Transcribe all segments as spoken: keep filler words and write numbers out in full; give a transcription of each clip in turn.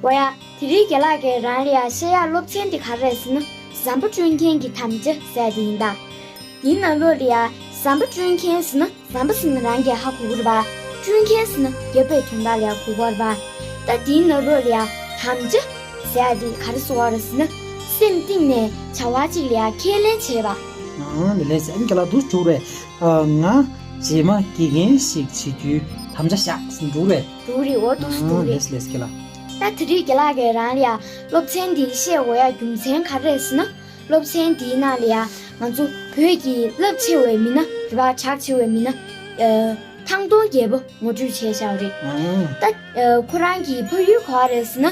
འོ་ཡ། དེ་རིང་རྒན་ལགས་ཀྱིས་རང་ལ་ཡ་བཤད་ཡག་སློབ་ཚན་དེ་ག་རེ་རེད་ཟེར་ན། ཟམ་པ་བསྐྲུན་མཁན་གྱི་དམ་བཅའ་ཟེར་དེ་ཡིན་ད། དེའི་ནང་ལོགས་ལ་ཡ་ཟམ་པ་བསྐྲུན་མཁན་ཟེར་ན་ཟམ་པ་ཟེར་ན་རང་གིས་ཧ་གོ་གི་རེད་པ། བསྐྲུན་མཁན་ཟེར་ན་རྒྱབ་པའི་དོན་དག་ལ་ཡ་གོ་གི་རེད་པ། ད་དེའི་ནང་ལོགས་ལ་ཡ་དམ་བཅའ་ཟེར་དེ་ག་རེ་ཟེར་བ་རེད་ཟེར་ན། སེམས་གཏིང་ནས་བྱ་བ་གཅིག་ལ་ཡ་ཁས་ལེན་བྱས་པ། ཨང་། ལེ་ལེ་ཟེར་ཨ་ནི་རྒན་ལགས་འདུག་འགྲོ་རེད། ཨ། ང་རྗེས་མ་དགེ་རྒན་ཞིག་བྱེད་རྒྱུའི་དམ་བཅའ་བཞག་ཟེར་འགྲོ་རེད། འགྲོ་རེད། འོ་འདུག་སེ་འགྲོ་ཨང་། རེད། ལེ་ལེ་རྒན་ལགས། ད་དེ་རིང་རྒན་ལགས་ཀྱིས་རང་ལ་ཡ་སློབ་ཚན་འདི་བཤད་དགོས་ཡ་རྒྱུ་མཚན་ག་རེ་རེད་ཟེར་ན། སློབ་ཚན་འདིའི་ནང་ལ་ཡ་ང་ཚོ་བོད་ཀྱི་རླབས་ཆེ་བའི་མི་སྣ་རེད་པ། གྲགས་ཆེ་བའི་མི་སྣ། ཨ། ཐང་སྟོང་རྒྱལ་པོ་ངོ་སྤྲོད་བྱས་བཞག་པ་རེད། ཨང་། ད། ཨ། ཁོ་རང་གི་ཕ་ཡུལ་ག་པར་རེད་ཟེར་ན།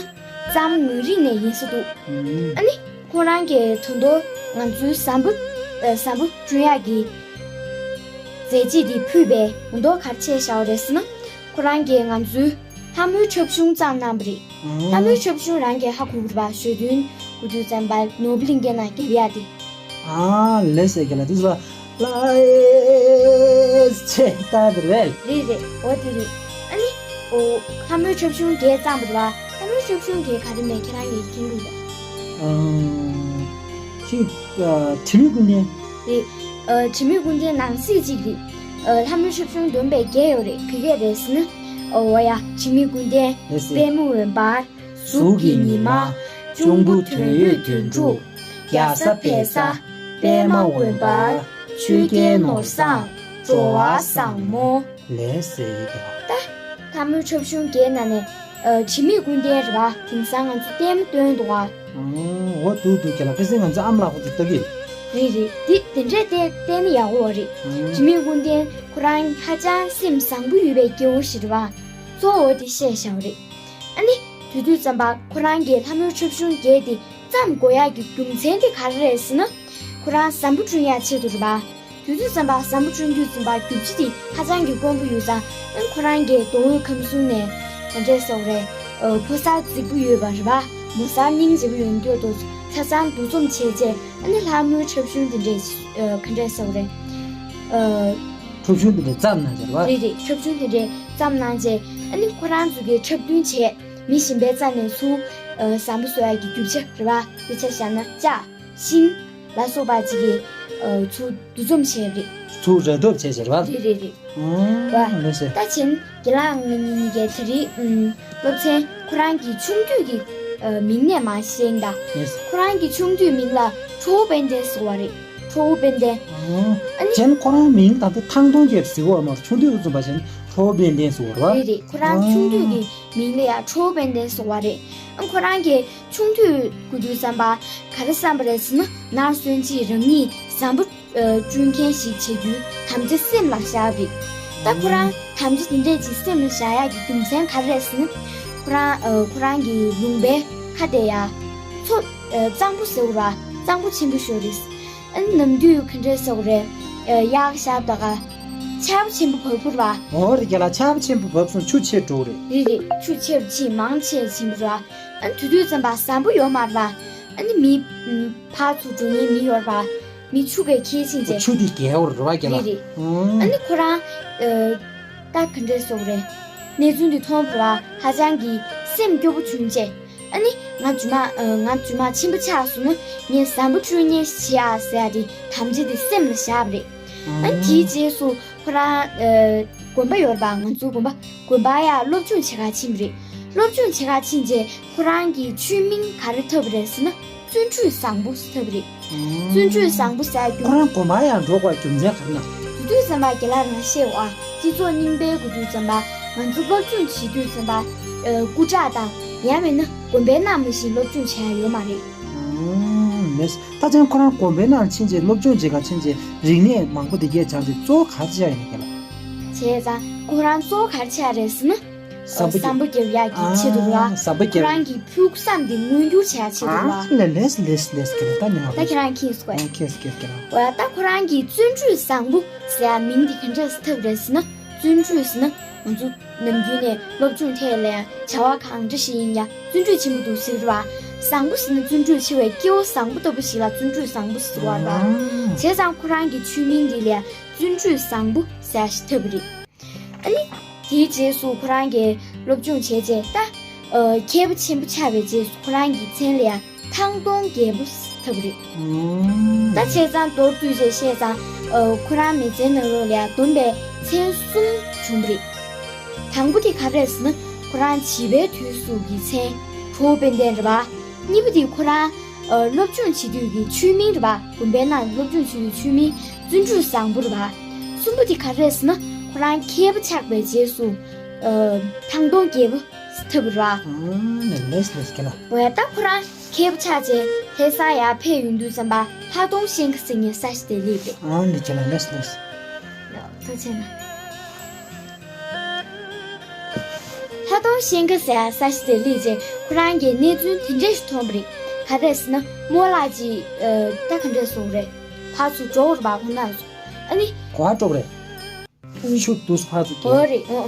རྩ་མོ་ངག་རིག་ནས་ཡིན་ས་འདུག་ཨང་། ཨ་ནི་ཁོ་རང་གིས་ད་དུང་ང་ཚོའི་ཟམ་པ། ཨ། ཟམ་པ་བསྐྲུན་ཡག་གི་མཛད་རྗེས་དེ་ཕུལ་བས་ད་དུང་ག་རེ་བྱས་བཞག་པ་རེད་ཟེར་ན། ཁོ་རང་གིས་ང་ཚོའི་ལྷ་མོའི་འཁྲབ་གཞུང་བརྩམས་གནང་བ་རེད། ཨང་། ལྷ་མོའི་འཁྲབ་གཞུང་རང་གིས་ཧ་གོ་གི་རེད་པ། ཞོ་སྟོན་དགོས་དུས་ཙམ་པ་ནོར་བུ་གླིང་ཁའི་ནང་རྒྱབ་ཡག་དེ། ཨ་ལེ་ཟེར་གི་ལ་དུས་ལ་ལ་ཨེ་ཆེ་ལྟ་དེ་རེད། རེད་རེད། འོ་དེ་རེད། ཨ་ནི། འོ། ལྷ་མོའི་འཁྲབ་གཞུང་རྒྱས་བརྩམས་པ་རེད་པ། ལྷ་མོའི་འཁྲབ་གཞུང་རྒྱས་ག་རེ་མེད་ཁྱེད་རང་གིས་མཁྱེན་གི་རེད། ཨང་། ཅིག་ཨ། དྲི་མེད་ཀུན་ལྡན། རེད། ཨ། དྲི་མེད་ཀུན་ལྡན་ནང་གསེས་གཅིག་རེད། ཨ། ལྷ་མོའི་འཁྲབ་གཞུང་བསྡོམས་པས་བརྒྱད་ཡོད་རེད། ག་ག་རེད་ཟེར་ན། འོ་ཡ། དྲི་མེད་ཀུན་ལྡན། ལེ་ཟེར། པད་མ་འོད་འབར། གཟུགས་ཀྱི་ཉི་མ། གཅུང་པོ་དོན་ཡོད་དོན་གྲུབ། རྒྱ་བཟའ་བལ་བཟའ། པད་མ་འོད་འབར། ཆོས་རྒྱལ་ནོར་བཟང་། འགྲོ་བ་བཟང་མོ། ལེ་ཟེར་གི་ལ། ད་ལྷ་མོའི་འཁྲབ་གཞུང་བརྒྱད་ནང་ནས། ཨ། དྲི་མེད་ཀུན་ལྡན་རེད་པ། དེང་སང་ང་ཚོ་ལྟད་མོ་སྟོན་འདུག་པ། ཨང་། འོ་འདུག་འདུག་རྒན་ལགས། ཁ་སང་ང་ཚོ་ཨ་མ་ལགས་ཁོང་ཚོ་ལྟ་གི། རེད་རེད། འདི་དེ་འདྲས་བལྟས་བལྟས་ན་ཡག་པོ་རེད། ཨང་། དྲི་མེད་ཀུན་ལྡན་ཁོ་རང་ཧ་ཅང་སེམས་བཟང་པོ་ཡོད་པའི་སྐྱེ་བོ་ཞིག་རེད་པ། གཙོ་བོ་དེ་བཤད་བཞག་པ་རེད། ཨ་ནི། དེ་དུས་ཙམ་པ་ཁོ་རང་གིས་ལྷ་མོའི་འཁྲབ་གཞུང་བརྒྱད་དེ་བརྩམས་དགོས་ཡག་གི་རྒྱུ་མཚན་དེ་ག་རེ་རེད་ཟེར་ན། ཁོ་རང་ཟམ་པ་བསྐྲུན་ཡག་ཆེད་དུ་རེད་པ། དེ་དུས་ཙམ་པ་ཟམ་པ་བསྐྲུན་དུས་ཙམ་པ་རྒྱུ་ཆ་དེ་ཧ་ཅང་གི་དཀོན་པོ་ཡོད་ཙང་། ཨ། ཁོ་རང་གིས་མདོ་དབུས་ཁམས་གསུམ་ནས་ག་འདྲས་ཟེར་དགོས་རེད། ཨ། ཕོ་གསར་རྫིག་པོ་ཡོད་པ་རེད་པ། མོ་གསར་སྙིང་རྗེ་པོ་ཡོང་རྒྱུ་དེ་ཚོ་ཆ་ཚང་འདུ་འཛོམས་བྱས་རྗེས། ཨ་ནི་ལྷ་མོའི་འཁྲབ་གཞུང་དེ་འདྲས། ཨ། ག་འདྲས་ཟེར་དགོས་རེད། ཨ། འཁྲབ་གཞུང་དེ་འདྲས་བརྩམས་གནང་བྱས་རེད་པ། རེད་རེད། འཁྲབ་གཞུང་དེ་འདྲས་བརྩམས་གནང་རྗེས། ཨ་ནི་ཁོ་རང་ཚོ་གིས་འཁྲབ་སྟོན་བྱས། མི་གཞན་པའི་རྩ་ནས་ཚུར། ཨ། ཟམ་པ་བཟོ་ཡག་གི་རྒྱུ་ཆ་རེད་པ། དཔེ་ཆ་བཞག་ན་ལྕགས། ཤིང་ལ་སོགས་པ་ཅིག་གིས། ཨ། ཚུར་འདུ་འཛོམས་བྱས་པ་རེད། ཚུར་ར་སྟོབས་བྱས་བྱས་རེད་པ། རེད་རེད་རེད། ཨང་། ལགས་སེ། ད་བྱས་ན་རྒན་ལགས་ང་གཉིས་གཉིས་ཀས་དེ་རིང་། ཨམ། སློབ་ཚན་ཁོ་རང་གི་ཆུང་དུས་ཀྱི། ཨ། མིང་ནས་མར་བཤད་ཡིན་ད། ལགས་སེ། ཁོ་རང་གི་ཆུང་དུས་མིང་ལ་ཁྲོ་བོ་དཔལ་ལྡན་ཟེར་བ་རེད། ཁྲོ་བོ་དཔལ་ལྡན། ཨང་། ཨ་ནི། བྱས་ན་ཁོ་རང་མིང་ད་ལྟ་ཐང་སྟོང་རྒྱལ་ཟེར་བ་མ་རེད། ཆུང་དུས་ཙམ་པ་བྱས་ན་ཁྲོ་བོ་དཔལ་ལྡན་ཟེར་བ་རེད་པ། རེད་རེད། ཁོ་རང་ཨང་། ཆུང་དུས་ཀྱི་མིང་ལ་ཡ་ཁྲོ་བོ་དཔལ་ལྡན་ཟེར་བ་རེད། ཨ། ཁོ་རང་གི་ཆུང་དུས་དགོས་དུས་ཙམ་པ་ག་རེ་བསམ་པ་རེད་ཟེར་ན། ནར་སོན་རྗེས་རང་ཉིད་ཟམ་པ། ཨ། བསྐྲུན་མཁན་ཞིག་བྱེད་རྒྱུའི་དམ་བཅའ་སེམས་ལ་བཞག་པ་རེད། ད་ཁོ་རང་དམ་བཅའ་དེ་འདྲས་ཅིག་སེམས་ལ་བཞག་ཡག་གི་རྒྱུ་མཚན་ག་རེ་རེད་ཟེར་ན། ཁོ་རང་། ཨ། ཁོ་རང་གི་ལུང་པའི་ཁ་དེ་ཡ་མཚོ། ཨ། གཙང་པོ་ཟེར་བ་རེད་པ། གཙང་པོ་ཆེན་པོ་ཞིག་རེད། ཨ་ནི་ནམ་དུས་ག་འདྲས་ཟེར་དགོས་རེད། ཨ། དབྱར་ཁ་ཞབས་ད་ག་ཆར་པ་ཆེན་པོ་བབས་པ་རེད་པ། འོ་རེད། རྒན་ལགས། ཆར་པ་ཆེན་པོ་བབས་སོང་ཆུ་ཆེར་འགྲོ་གི་རེད། རེད་རེད། ཆུ་ཆེ་རུ་ཕྱིན། མང་ཆེ་ཕྱིན་པ་རེད་པ། ཨ་ནི་དེ་དུས་ཙམ་པ་ཟམ་པ་ཡོད་མ་རེད་པ། ཨ་ནི་མི། ཨམ། ཕར་ཚུར་འགྲོ་མཁན་མི་ཡོད་རེད་པ། མི་ཆུ་གིས་འཁྱེར་ཕྱིན་བྱས། ཆུ་དེ་བརྒལ་བར་རེད་པ། རྒན་ལགས། རེད་རེད། ཨང་། ཨ་ནི་ཁོ་རང་། ཨ། ད་ག་འདྲས་ཟེར་དགོས་རེད། གནས་ཚུལ་འདི་མཐོང་བ་རེད་པ། ཧ་ཅང་གི་སེམས་སྐྱོ་པོ་བྱུང་བྱས། ཨ་ནི་ང་རྗེས་མ། ཨ། ང་རྗེས་མ་ཆེན་པོ་ཆགས་སོང་ན་ངས་ཟམ་པ་བསྐྲུན་མཁན་ཞིག་བྱེད་ཨ་ཟེར་ཡག་དེ་དམ་བཅའ་དེ་སེམས་ལ་བཞག་པ་རེད། ཨ་ནི་དེའི་རྗེས་སུ་ཁོ་རང་། ཨ། དགོན་པ་ཡོད་རེད་པ། ང་ཚོའི་དགོན་པ། དགོན་པར་ཡར་སློབ་སྦྱོང་བྱེད་གར་ཕྱིན་པ་རེད། སློབ་སྦྱོང་བྱེད་གར་ཕྱིན་རྗེས་ཁོ་རང་གིས་ཆོས་མིང་ག་རེ་བཏགས་པ་རེད་ཟེར་ན། བརྩོན་འགྲུས་བཟང་པོ་ཟེར་བཏགས་པ་རེད། ཨང་། བརྩོན་འགྲུས་བཟང་པོ་ཟེར་རྒྱུ། ཁོ་རང་དགོན་པར་ཡར་འགྲོ་དགོས་རྒྱུ་མཚན་ག་རེ་ན། དེ་དུས་ཙམ་པ་རྒན་ལགས་རང་ཤེས་པ། སྤྱི་ཚོགས་རྙིང་པའི་དགོས་དུས་ཙམ་པ། ང་ཚོ་སློབ་སྦྱོང་བྱེད་དུས་ཙམ་པ། ཨ། སྐུ་དྲག་དང་ཡང་མིན་ན་དགོན་པའི་ནང་མ་བཞིན་སློབ་སྦྱོང་བྱེད་ཡ་ཡོད་མ་རེད། ཨང་། ལགས། ད་ཅང་ཁོ་རང་དགོན་པའི་ནང་ཕྱིན་རྗེས་སློབ་སྦྱོང་བྱེད་གར་ཕྱིན་རྗེས་རིག་གནས་མང་པོ་དེ་གས་སྦྱངས་རྗེས་གཙོ་བོ་ག་རེ་བྱས་ཡིན་ན་རྒན་ལགས། བྱས་ཙང་ཁོ་རང་གཙོ་བོ་ག་རེ་བྱས་རེད་ཟེར་ན། ཟམ་པ། ཟམ་པ་རྒྱབ་ཡག་གི་ཆེད་དུ་རེད་པ། ཨ། ཟམ་པ་རྒྱབ། ཁོ་རང་གི་ཕུགས་བསམ་དེ་མངོན་འགྱུར་བྱེད་ཡག་ཆེད་དུ་རེད་པ། ཨ། ལགས་ལགས་ལགས་ལགས། རྒན་ལགས། ད་ཉན་ད་ཁྱེད་རང་མཁྱེན་སོང་ངས། ཨ། མཁྱེན་སོང་མཁྱེན་སོང་རྒན་ལགས། འོ་ཡ། ད་ཁོ་རང་གིས་བརྩོན་འགྲུས་བཟང་པོ་ཟེར་ཡག་མིང་དེ་ག་འདྲས་སེ་བཏགས་པ་རེད་ཟེར་ན། བརྩོན་འགྲུས་ཟེར་ན་ང་ཚོ་ནམ་རྒྱུན་ནས་སློབ་སྦྱོང་ཐད་ལ་ཡང་བྱ་བ་གང་འདྲ་ཞིག་ཡིན་ཡང་བརྩོན་འགྲུས་ཆེན་པོ་འདུག་ཟེར་བ། བཟང་པོ་ཟེར་ན་བརྩོན་འགྲུས་ཆེ་བའི་སྐྱེ་བོ་བཟང་པོ་ལྟ་བུ་ཞིག་ལ་བརྩོན་འགྲུས་བཟང་པོ་ཟེར་བ་རེད་པ། ཨང་། བྱས་ཙང་ཁོ་རང་གི་ཆོས་མིང་དེ་ལ་ཡང་བརྩོན་འགྲུས་བཟང་པོ་ཟེར་ཡག་ཞིག་བཏགས་པ་རེད། ཨ་ནི། དེའི་རྗེས་སུ་ཁོ་རང་གིས་སློབ་སྦྱོང་བྱས་རྗེས། ད་ ཨ། མཁས་པ་ཆེན་པོ་ཆགས་པའི་རྗེས་སུ་ཁོ་རང་གི་མཚན་ལ་ཡང་ཐང་སྟོང་རྒྱལ་པོ་ཟེར་བཏགས་པ་རེད། ཨུམ། ད་བྱས་ཙང་མདོར་བསྡུས་བྱས་བཤད་ཙང་། ཨ། ཁོ་རང་མི་ཚེའི་ནང་ལོགས་ལ་ཡང་བསྡོམས་པས་མཚན་གསུམ་བྱུང་བ་རེད། དང་པོ་དེ་ག་རེ་རེད་ཟེར་ན། ཁོ་རང་བྱིས་པའི་དུས་སུ་གི་མཚན་ཁྲོ་བོ་དཔལ་ལྡན་རེད་པ། གཉིས་པ་དེ་ཁོ་རང་། ཨ། སློབ་སྦྱོང་བྱེད་དུས་ཀྱི་ཆོས་མིང་རེད་པ། དགོན་པའི་ནང་སློབ་སྦྱོང་བྱེད་དུས་ཆོས་མིང་བརྩོན་འགྲུས་བཟང་པོ་རེད་པ། གསུམ་པ་དེ་ག་རེ་རེད་ཟེར་ན། ཁོ་རང་མཁས་པ་ཆགས་པའི་རྗེས་སུ། ཨ། ཐང་སྟོང་རྒྱལ་པོ་ཟེར་བཏགས་པ་རེད་པ། ཨ། ལེགས་ལེགས་ལེགས། ཁྱེད་ལ། འོ་ཡ། ད་ཁོ་རང་མཁས་པ་ཆགས་རྗེས་ལྷ་སར་ཡར་ཕེབས་ཡོང་དུས་ཙམ་པ་ལྷ་སྟོང་ཤིང་ཁ་ཟེར་མཁན་ས་ཆ་དེར་སླེབས་པ་རེད། ཨ་ནི་ཁྱེད་ལ་ལེགས་ལེགས། ཐུགས་རྗེ་གནང་། ལྷ་སྟོང་ཤིང་ཁ་ཟེར་ས་ཆ་དེར་སླེབས་རྗེས་ཁོ་རང་གིས་གནས་ཚུལ་དེ་འདྲ་ཞིག་མཐོང་བ་རེད། ག་རེ་ཟེར་ན། རྨོ་ལགས་ཀྱིས། ཨ། ད་ག་འདྲ་ཟེར་དགོས་རེད། ཕར་ཚུར་འགྲོ་དགོས་རེད་པ། ཁོང་རྣམ་ཚོ། ཨ་ནི། ག་པར་འགྲོ་དགོས་རེད། གཉིད་ཤུགས་འདུག་ཕར་ཚུར་འགྲོ། འོ་རེད། འོ།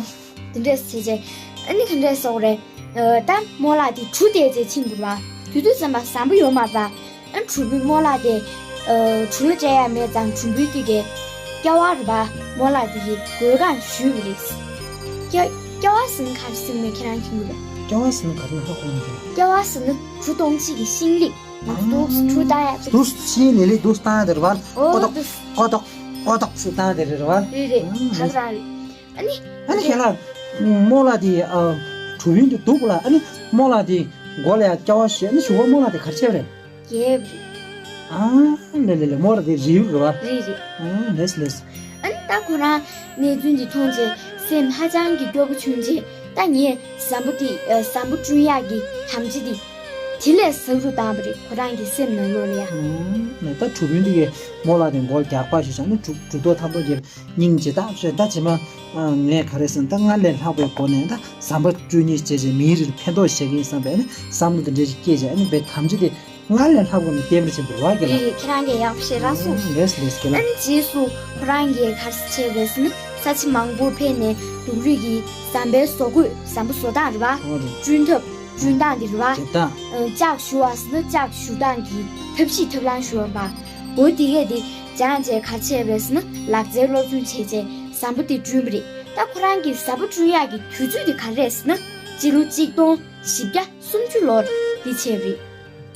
དེ་འདྲ་བྱས་རྗེས། ཨ་ནི་ག་འདྲ་ཟེར་དགོས་རེད། ཨ། ད་རྨོ་ལགས་དེ་གྲུ་བཏེགས་བྱས་ཕྱིན་དགོས་རེད་པ། དེ་དུས་ཙམ་པ་ཟམ་པ་ཡོད་མ་རེད་པ། ཨ། གྲུ་བུས་རྨོ་ལགས་དེ། ཨ། གྲུ་ལ་སྤྲད་ཡ་མེད་ཙང་གྲུ་བུའི་སྟེང་གི་ཀ་བ་རེད་པ། རྨོ་ལགས་དེ་གི་མགོའི་སྒང་གཞུས་པ་རེད། ཀ་ཀ་བ་ཟེར་ན་ག་རེ་ཟེར་མིན་ཁྱེད་རང་མཁྱེན་གྱི་རེད། ཀ་བ་ཟེར་ན་ག་རེ་ཡིན་ཧ་གོ་མི་འདུག་ཀ་བ་ཟེར་ན་གྲུ་གཏོང་བྱེད་ཀྱི་ཤིང་ལེབ། ང་ཚོ་འདུག་སེ་གྲུ་བཏང་ཡ་དེ། འདུག་སེ་ཤིང་ལེབ་ལེབ་འདུག་སེ་བཏང་ཡ་དེ་རེད་པ། འོ། ཀོ་ཏོག་འདུག་སེ། ཀོ་ཏོག་ཀོ་ཏོག་སེ་བཏང་ཡ་དེ་རེད་པ། རེད་རེད། ཨང་། ད་ག་རང་རེད། ཨ་ནི། ཨ་ནི་ཁྱེད་ལ། རྨོ་ལགས་དེ། ཨ། གྲུ་བུན་དེ་འདུག་ལ། ཨ་ནི་རྨོ་ལགས་དེ་མགོ་ལ་ཡ་ཀ་བ་གཞུས། ཨ་ནི་གཞུག་གུ་རྨོ་ལགས་དེ་ག་རེ་བྱས་པ་རེད། རྒྱལ་པོ་རེད། ཨ། ལེ་ལེ་ལེ། རྨོ་ལགས་དེ་རི་བོ་རེད་པ། རེད་རེད། ཨ། ལེགས་ལེགས། ཨ་ནི་ད་ཁོ་རང་གནས་ཚུལ་འདི་མཐོང་རྗེས་སེམས་ཧ་ཅང་གི་སྐྱོ་པོ་བྱུང་རྗེས། ད་ངས་ཟམ་པ་དེ། ཨ། ཟམ་པ་བསྐྲུན་ཡག་གི་དམ་བཅའ་དེ་དེ་ལས་ཟབ་རུ་བཏང་བ་རེད། ཁོ་རང་གི་སེམས་ནང་ལོགས་ལ་ཡ། ཨ་ནི་ད་གྲུ་བུན་དེ་གིས་རྨོ་ལགས་དེ་མགོ་རྒྱག་པ་ཞིག་བྱས་ནས་གྲུ་གྲུ་ཐོག་ཐང་སྟོང་རྒྱལ་པོ་སྙིང་རྗེ་དག་བྱས། ད་རྗེས་མ། ཨ། ངས་ག་རེ་ཟེར་ན། ད་སྔར་ལས་ལྷག་པའི་སྒོ་ནས་ད་ཟམ་པ་བསྐྲུན་ནི་བྱས་རྗེས་མིའི་རིགས་ལ་ཕན་ཐོགས་བྱེད་ཀྱི་ཡིན་བསམ་པའི་ནི་བསམ་བློ་དེ་འདྲ་ཞིག་སྐྱེས་བྱས། ཨ་ནི་བའི་དམ་བཅའ་དེ་སྔར་ལས་ལྷག་པ་ནས་བརྟན་པོར་ཕྱིན་པ་རེད་པ། རྒན་ལགས། རེད་རེད། ཁྱེད་རང་གིས་ཡག་པོ་ཞེ་དྲག་གསུངས་སོང་། ལེགས་ལེགས། རྒན་ལགས། ཨ་ནི་རྗེས་སུ་ཁོ་རང་གིས་ག་རེ་བྱས་པ་རེད་ཟེར་ན། ས་ཆ་མང་པོར་ཕེབས་ནས་འབྲུག་རིགས་ཀྱི་ཟམ་པའི་བཟོ་བཀོད། ཟམ་པ་བཟོ་སྟངས་རེད་པ། ཨོ་རེད། བསྐྲུན་ཐབས། བསྐྲུན་སྟངས་དེ་རེད་པ། རྒྱབ་སྟངས། ཨ། ལྕགས་གཞུ་བ་ཟེར་ན་ལྕགས་གཞུ་སྟངས་ཀྱི་ཐབས་ཤེས་ཐབས་ལམ་ཞུ་བ་རེད་པ། འོ། དེ་གས་དེ་སྦྱངས་བྱས་ག་རེ་བྱས་པ་རེད་ཟེར་ན། ལག་རྩལ་སློབ་སྦྱོང་བྱས་བྱས་ཟམ་པ་དེ་བསྐྲུན་པ་རེད། ད་ཁོ་རང་གིས་ཟམ་པ་བསྐྲུན་ཡག་གི་དུས་ཚོད་དེ་ག་རེ་རེད་ཟེར་ན། སྤྱི་ལོ་གཅིག་སྟོང་བཞི་བརྒྱ་སུམ་ཅུ་ལོར་དེ་བྱས་པ་རེད།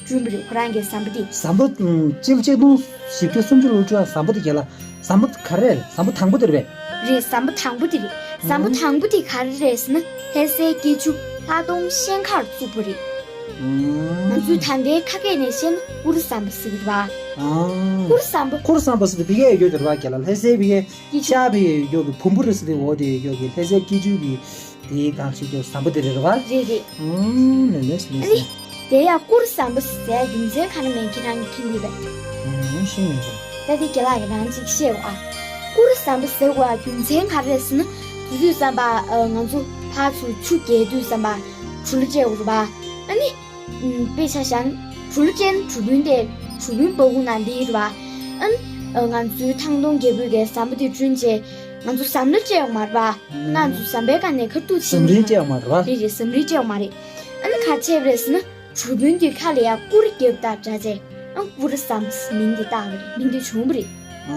བསྐྲུན་པ་རེད། ཁོ་རང་གིས་ཟམ་པ་དེ། ཟམ་པ། ཨུམ། སྤྱི་ལོ་གཅིག་སྟོང་བཞི་བརྒྱ་སུམ་ཅུ་ལོར་བསྐྲུན་ཡག་ཟམ་པ་དེ། རྒན་ལགས། ཟམ་པ་ག་རེ་རེད། ཟམ་པ་དང་པོ་དེ་རེད་པས། རེད། ཟམ་པ་དང་པོ་དེ་རེད། ཟམ་པ་དང་པོ་དེ་ག་རེ་རེད་ཟེར་ན། ལྷ་སའི་སྐྱིད་ཆུ་ལྷ་སྟོང་ཤིང་ཁར་བཙུགས་པ་རེད། ཨུམ། ང་ཚོའི་ད་ལྟའི་ཁ་སྐད་ནས་བཤད་ན་གུར་ཟམ་པ་ཟེར་གི་རེད་པ། ཨ། གུར་ཟམ་པ། གུར་ཟམ་པ་ཟེར་དེ་ཕ་གིའི་ཡུལ་དེ་རེད་པ། རྒན་ལགས། ལྷ་སའི་ཕ་གིའི། སྐྱིད་ཆུ། ཤར་ཕ་གིའི་ཡུལ་གྱི་བུམ་པ་རེད་ཟེར་དེ། འོ། དེ་ཡུལ་གྱི་ལྷ་སའི་སྐྱིད་ཆུ་གི་དེའི་སྒང་ཞིག་ཏུ་ཟམ་པ་དེ་རེད་པ། རེད་རེད། ཨུམ། ལེགས་ལེགས་ལེགས། ཨ་ནི་དེ་ཡང་གུར་ཟམ་པ་ཟེར་རྒྱུ་མཚན་ག་རེ་མིན་ཁྱེད་རང་གིས་མཁྱེན་གྱི་རེད་པས། ཨུམ། ཤེས་མི་འདུག་ད་དེ་རྒན་ལགས་ཀྱིས་རང་ཅིག་བཤད་རོགས་ཨ། གུར་ཟམ་པ་ཟེར་དགོས་རྒྱུ་མཚན་ག་རེ་རེད་ཟེར་ན། དེ་དུས་ཙམ་པ། ཨ། ང་ཚོ་ཕར་ཚུར་ཆུ་རྒལ་དུས་ཙམ་པ་གྲུ་ལ་སྤྲད་དགོས་རེད་པ། ཨ་ནི། ཨུམ། དཔེ་ཆ་བཞག་ན་གྲུ་ལ་སྤྲད་ན་གྲུ་བུན་དེ། གྲུ་བུན་སྦ་ཁུག་ནང་སླེབས་རེད་པ། ཨ་ནི། ཨ། ང་ཚོའི་ཐང་སྟོང་རྒྱལ་པོས་ཀྱིས་ཟམ་པ་དེ་བསྐྲུན་བྱས། ང་ཚོ་ཟམ་ལ་སྤྲད་ཡོད་མ་རེད་པ། ང་ཚོ་ཟམ་པའི་སྒང་ནས་ཁ་ཐུག་ཕྱིན། ཟམ་རིམ་སྤྲད་ཡོད་མ་རེད་པ། རེད་རེད། ཟམ་རིམ་སྤྲད་ཡོད་མ་རེད། ཨ་ནི་ག་རེ་བྱས་པ་རེད་ཟེར་ན། གྲུ་བུན་དེའི་ཁ་ལ་ཡ་གུར་བརྒྱབ་དང་སྦྲགས་བྱས། ཨ། གུར་ཟམ་ཟེར་མིང་དེ་བཏགས་པ་རེད། མིང་དེ་བྱུང་བ་རེད། ཨ་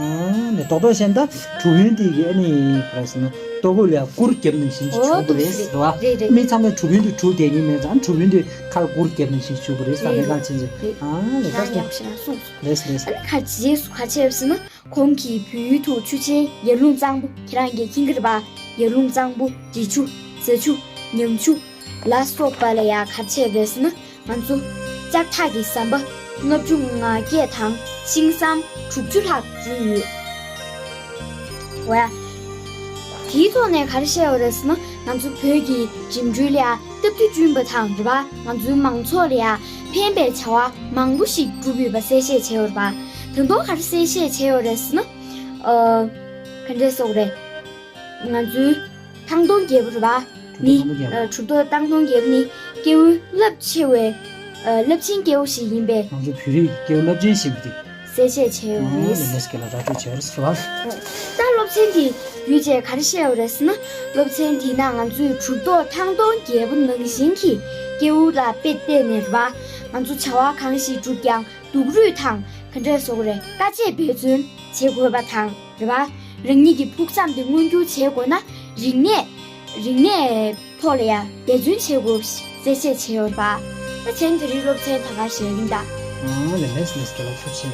ནི་རྡོག་རྡོག་བཤད་ན་ད་གྲུ་བུན་དེ་གི། ཨ་ནི་ག་རེ་ཟེར་ན། ལྟོ་གོས་ལ་ཡ་གུར་བརྒྱབ་ནང་བཞིན་བྱུང་བ་རེད། འོ། འདུག་སེ་རེད་པ། རེད་རེད། མི་ཚང་མས་གྲུ་བུན་དེ་གྲུ་བསྡད་མཁན་མེད་ཙང་གྲུ་བུན་དེ་ཁར་གུར་བརྒྱབ་ནང་བཞིན་བྱུང་བ་རེད། ཟམ་པའི་སྒང་ཕྱིན་རྗེས། རེད། ཨ་ནི་ད་ཡང་ཡག་པོ་ཞིག་རང་གསུངས་སོང་། ལེགས་ལེགས། ཨ་ནི་ག་རེ་བྱས་སོང་། ག་རེ་བྱས་ཟེར་ན། ཁོང་གིས་བོད་ཡུལ་དུ་ཆུ་ཆེན་ཡར་ཀླུང་གཙང་པོ། ཁྱེད་རང་གིས་མཁྱེན་གྱི་རེད་པ། ཡར་ཀླུང་གཙང་པོ། འབྲི་ཆུ། རྫ་ཆུ། ཉང་ཆུ་ལ་སོགས་པ་ལ་ཡ་ག་རེ་བྱས་པ་རེད་ཟེར་ན། ང་ཚོ་ལྕགས་ཐག་གི་ཟམ་པ་ལྔ་བཅུ་ང་བརྒྱད་དང་ཤིང་ཟམ་དྲུག་ཅུ་ལྷག་བསྐྲུན་ཡོད། འོ་ཡ། དེའི་ཐོག་ནས་ག་རེ་བཤད་ཡོད་རེད་ཟེར་ན། ང་ཚོ་བོད་ཀྱི་འགྲིམ་འགྲུལ་ལ་ཡ་སྟབས་བདེ་བསྐྲུན་པ་དང་། རེད་པ། ང་ཚོའི་མང་ཚོགས་ལ་ཡ་ཕན་པའི་བྱ་བ་མང་པོ་ཞིག་བསྒྲུབས་ཡོད་པ་གསལ་བཤད་བྱས་ཡོད་རེད་པ། ད་དུང་ག་རེ་གསལ་བཤད་བྱས་ཡོད་རེད་ཟེར་ན། ཨ། ག་འདྲས་ཟེར་དགོས་རེད། ང་ཚོའི་ཐང་སྟོང་རྒྱལ་པོ་རེད་པ། ནི། གྲུབ་ཐོབ་ཐང་སྟོང་རྒྱལ་པོ། ཨ། གྲུབ་ཐོབ་ཐང་སྟོང་རྒྱལ་པོ་ནི་སྐྱེ་བོའི་རླབས་ཆེ་བའི། ཨ། རླབས་ཆེན་སྐྱེ་བོ་ཞིག་ཡིན་པས། ང་ཚོའི་བོད་རིགས་ཀྱི་སྐྱེ་བོ་རླབས་ཆེན་ཞིག་རེད། གསལ་བཤད་བྱས་ཡོད་རེད། ཨ། ལེགས་ལེགས། རྒན་ལགས་ར་སྤྲོད་བྱས་རེད་ཟེར་བ། ད་སློབ་ཚན་དེ་བརྒྱུད་བྱས་ག་རེ་བཤད་ཡོད་རེད་ཟེར་ན། སློབ་ཚན་དེའི་ནང་ང་ཚོས་གྲུབ་ཐོབ་ཐང་སྟོང་རྒྱལ་པོ་ནང་བཞིན་གྱི་སྐྱེ་བོ་ལ་དཔེ་བལྟས་ནས་རེད་པ། ང་ཚོ་བྱ་བ་གང་ཞིག་བསྒྲུབ་ཀྱང་སྡུག་རུས་དང་། ག་འདྲས་ཟེར་དགོས་རེད། དཀའ་སྤྱད་འབད་བརྩོན་བྱེད་དགོས་པ་དང་། རེད་པ། རང་ཉིད་ཀྱི་ཕུགས་བསམ་དེ་མངོན་འགྱུར་བྱེད་དགོས་ན། རིག་གནས། རིག་གནས་ཐོག་ལ་ཡང་འབད་བརྩོན་བྱེད་དགོས། རྩེད་ཆས་བྱས་ཡོད་པ། ད་མཚན་དེ་རིང་སློབ་ཚན་ད་ག་ཞིག་ཡིན་ད། ཨང་ལེ་ལེས་ལེས་ཀྱི་སློབ་ཕྲུག་ཆེ།